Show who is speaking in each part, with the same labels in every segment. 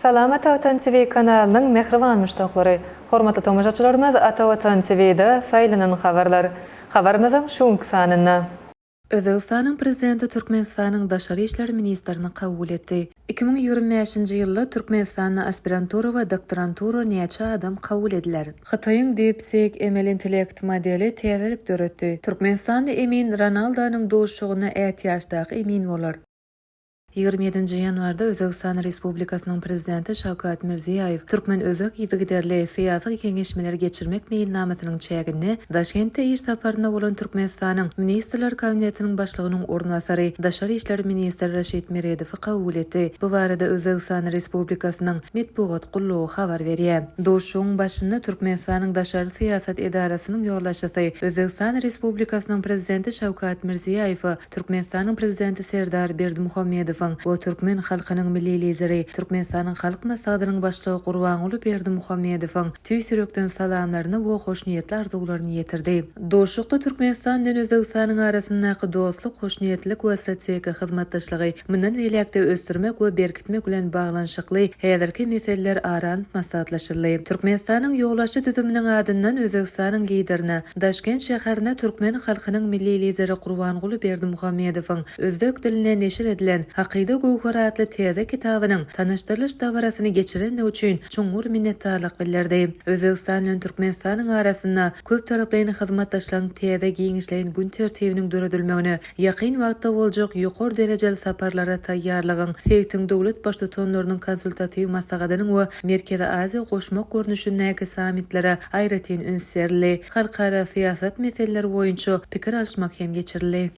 Speaker 1: Salam Ata Watan TV kanalynyň mähriban muşdaklary! Hormatly tomaşaçylarymyz Ata Watan TV-de saýlanan habarlar. Habarymyzyň şu günki sanynda. Özbegistanyň Prezidenti Türkmenistanyň Daşary işler ministrini kabul etdi. 2025-nji ýylda Türkmenistanda aspirantura we doktorantura näçe adam kabul ediler? Hytaýyň DeepSeek emeli intellekt modeli täzelik döretdi. Türkmenistanda emin Ronaldonyň duşuşygynda ätiýaçdaky emin bolar. 27-nji ýanwarda Özbegistan Respublikasynyň Prezidenti Şawkat Mirziýoýew türkmen-özbek yzygiderli syýasy geňeşmeleri geçirmek meýilnamasynyň çäginde Daşkentde iş saparynda bolan Türkmenistanyň Ministrler Kabinetiniň Başlygynyň orunbasary, daşary işler ministri Raşid Meredowy kabul etdi. Bu barada Özbegistan Respublikasynyň metbugat gullugy habar berýär. Duşuşygyň başynda Türkmenistanyň daşary syýasat edarasynyň ýolbaşçysy, Özbegistan Respublikasynyň Prezidenti Şawkat Mirziýoýewe Türkmenistanyň Prezidenti Serdar Berdimuhamedowyň we türkmen halkynyň Milli Lideri, Türkmenistanyň Halk Maslahatynyň Başlygy Gurbanguly Berdimuhamedowyň tüýs ýürekden salamlaryny we hoşniýetli arzuwlaryny ýetirdi. Duşuşykda Türkmenistan bilen Özbegistanyň arasyndaky dostluk, hoşniýetlilik we strategik hyzmatdaşlygy mundan beýläk-de ösdürmek we berkitmek bilen baglanyşykly häzirki meseleler ara alnyp maslahatlaşyldy. Türkmenistanyň ýolbaşçy düzüminiň adyndan Özbegistanyň Liderine Daşkent şäherinde türkmen halkynyň Milli Lideri Gurbanguly Berdimuhamedowyň özbek dilinde neşir edilen Hakyda göwheri atly täze kitabynyň tanyşdyrylyş dabarasyny geçirendigi üçin çuňňur minnetdarlyk bildirdi. Özbegistan bilen Türkmenistanyň arasynda köptaraplaýyn hyzmatdaşlygyň täze giňişleýin gün tertibiniň döredilmegine Ýakyn wagtda boljak ýokary derejeli saparlara taýýarlygyň, sebitiň döwlet Baştutanlarynyň konsultatiw maslahatynyň we Merkezi Aziýa goşmak görnüşindäki sammitlere aýratyn üns berildi. Halkara syýasat meseleleri boýunça pikir alyşmak hem geçirildi.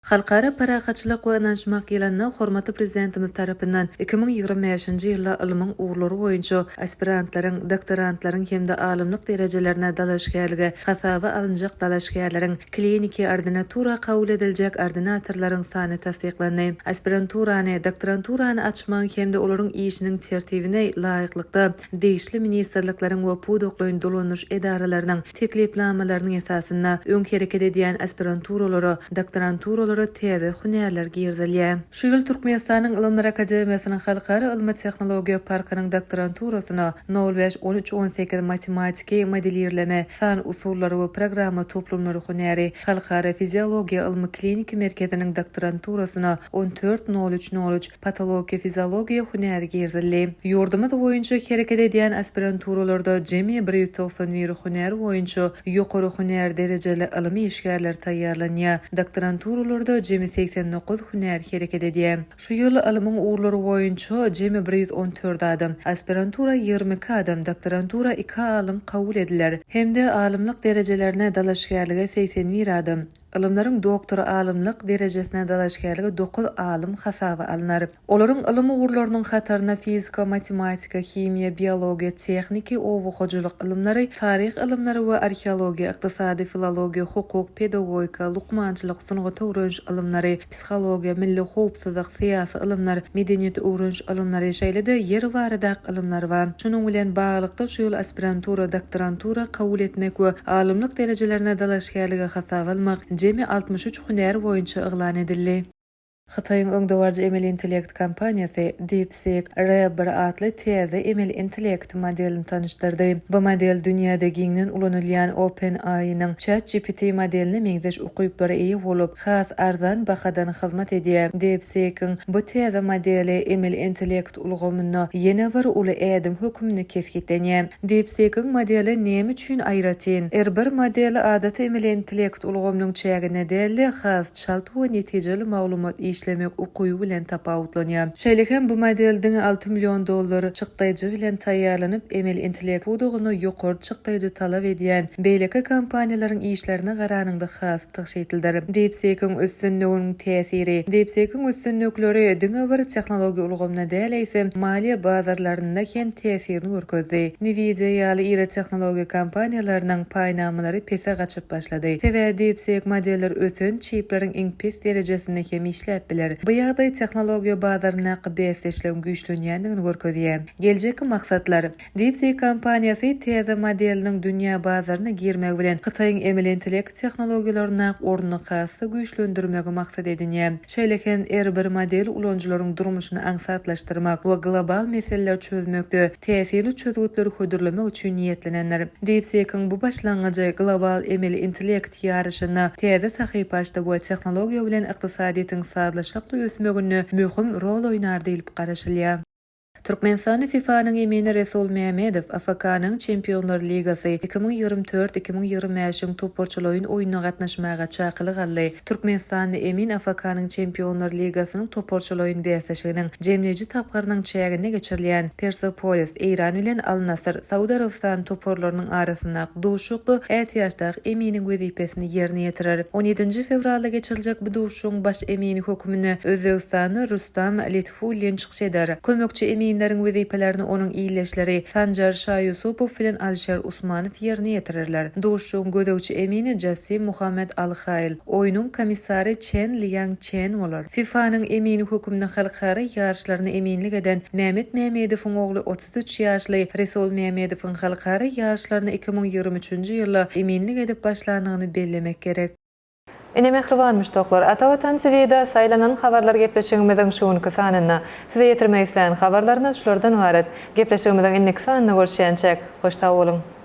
Speaker 1: Halkara parahatçylyk we ynanyşmak ýylynda hormatly Prezidentimiz tarapyndan 2025-nji ýylda ylmyň ugurlary boýunça aspirantlaryň, doktorantlaryň hem-de alymlyk derejelerine dalaşgärlige hasaba alynjak dalaşgärleriň Kliniki ordinatura kabul ediljek ordinatorlaryň sany tassyklandy. Aspiranturany, doktoranturany açmagyň hem-de olaryň işiniň tertibine laýyklykda degişli ministrlikleriň we pudaklaýyn dolandyryş edaralarynyň teklipnamalarynyň esasynda öň hereket edýän aspiranturalara, doktoranturalara täze hünärler girizilýär. Şu ýyl Türkmenistanyň Ylymlar akademiýasynyň Halkara ylmy-tehnologiýa parkynyň doktoranturasyna nol bäş on üç on sekiz matematiki modelirleme, san usullary we programma toplumlary hünäri, Halkara fiziologiýa ylmy-kliniki merkeziniň doktoranturasyna on dört nol üç nol üç patologiýa fiziologiýa hünäri girizildi. Ýurdumyz boýunça hereket edýän aspiranturalarda jemi bir ýüz 91 hünär boýunça ýokary hünär derejeli ylmy işgärler taýýarlanýar, doktoranturalarda jemi 89 hünär hereket edýär. Şu ýyl ylmyň ugurlary boýunça jemi bir 114 adam, aspirantura 22 adam, doktorantura iki alym kabul ediler hem-de alymlyk derejelerine dalaşgärlige 81 adam, ylymlaryň doktory alymlyk derejesine dalaşgärlige dokuz alym hasaba alnar. Olaryň ylym ugurlarynyň hataryna fizika, matematika, himiýa, biologiýa, tehniki, oba hojalyk ylymlary, taryh ylymlary we arheologiýa, ykdysady, filologiýa, hukuk, pedagogika, lukmançylyk, sungaty öwreniş ylymlary, psihologiýa, milli howpsuzlyk, syýasy ylymlar, medeniýeti öwreniş ylymlary, şeýle-de ýer baradaky ylymlar bar. Şunuň bilen baglylykda, şu ýyl aspirantura, doktorantura kabul etmek we alymlyk derejelerine dalaşgärlige hasaba almak jemi 63 hünär boýunça yglan edildi. Hytaýyň öňdebaryjy emeli intellekt kompaniýasy DeepSeek R bir atly täze emeli intellekt modelini tanyşdyrdy. Bu model dünýäde giňden ulanylýan OpenAI-nyň ChatGPT modeline meňzeş ukyplara eýe bolup, has arzan bahadan hyzmat edýär. DeepSeek-iň bu täze modeli emeli intellekt ulgamynda ýene bir uly ädim hökmünde kesgitlenýär. DeepSeek-iň modeli näme üçin aýratyn? R bir modeli adaty emeli intellekt ulgamynyň çäginde däl-de, has çalt we netijeli maglumat işlemek ukyby bilen tapawutlanýar. Şeýle hem bu model diňe alty million dollar çykdaýjy bilen taýýarlanyp, emeli intellekt pudagynda ýokary çykdaýjy talap edýän beýleki kompaniýalaryň işlerine garanyňda has tygşytlydyr. DeepSeek-iň üstünliginiň täsiri DeepSeek-iň üstünlikleri diňe bir tehnologiýa ulgamynda däl, eýsem, maliýe bazarlarynda hem täsirini görkezdi. Nvidia ýaly iri tehnologiýa kompaniýalarynyň paýnamalary pese gaçyp başlady. Sebäbi DeepSeek modeller ösen çipleriň iň pes derejesinde hem işläp. işläp biler. Bu ýagdaý tehnologiýa bazaryndaky bäsdeşligiň güýçlenýändigini görkezýär. Geljekki maksatlar. DeepSeek kompaniýasy täze modeliniň dünýä bazaryna girmegi bilen Hytaýyň emeli intellekt tehnologiýalaryndaky ornuny has-da güýçlendirmegi maksat edinýär. Şeýle hem R bir modeli ulanyjylaryň durmuşyny aňsatlaşdyrmak we global meseleleri çözmekde täsirli çözgütleri hödürlemek üçin niýetlenendir. DeepSeek-iň bu başlangyjy global emeli intellekt ýaryşynda täze sahypa açdy we tehnologiýa bilen ykdysadyýetiň sazlaşykly ösmeginde möhüm rol oýnar diýlip garaşylýar. Türkmenistanda FIFA-nyň emini Resul Mämedow AFK-nyň Çempionlar ligasy 2024, 2025-iň toparçalaýyn oýnuna gatnaşmaga çakylyk aldy. Türkmenistanly emin AFK-nyň Çempionlar ligasynyň toparçalaýyn bäsleşiginiň jemleýji tapgyrynyň çäginde geçirilýän Persepolis, Eýran, bilen Al-Nasr, Saud Arabystany, toparlarynyň arasyndaky duşuşykda ätiýaçdaky eminiň wezipesini ýerine ýetirer. On ýedinji fewralda geçiriljek bu duşuşygyň baş emini hökmünde özbegistanly Rustam Fullin çykyş eder. Kömekçi eminleriň wezipelerini onuň ildeşleri Sanjar Şaýusupow bilen Alişer Usmanow ýerine ýetirerler. Duşuşygyň gözegçi emini Jassim Muhammed Al-Haýl, oýnuň komissary Çen Liang Çen bolar. FIFA-nyň emini hökmünde halkara ýaryşlaryna eminlik eden Mehmet Mehmedowyň ogly 33 ýaşly Resul Mehmedowyň halkara ýaryşlaryna 2023-nji ýylda eminlik edip başlandygyny bellemek gerek. Ine mähriban muşdaklar, Ata Watan TV-de saýlanan habarlar gepleşigimiziň şu günki sanynda size ýetirmek islän habarlarymyz şulardan ybarat. Gepleşigimiziň indiki sanynda görüşýänçäk, hoş sag boluň!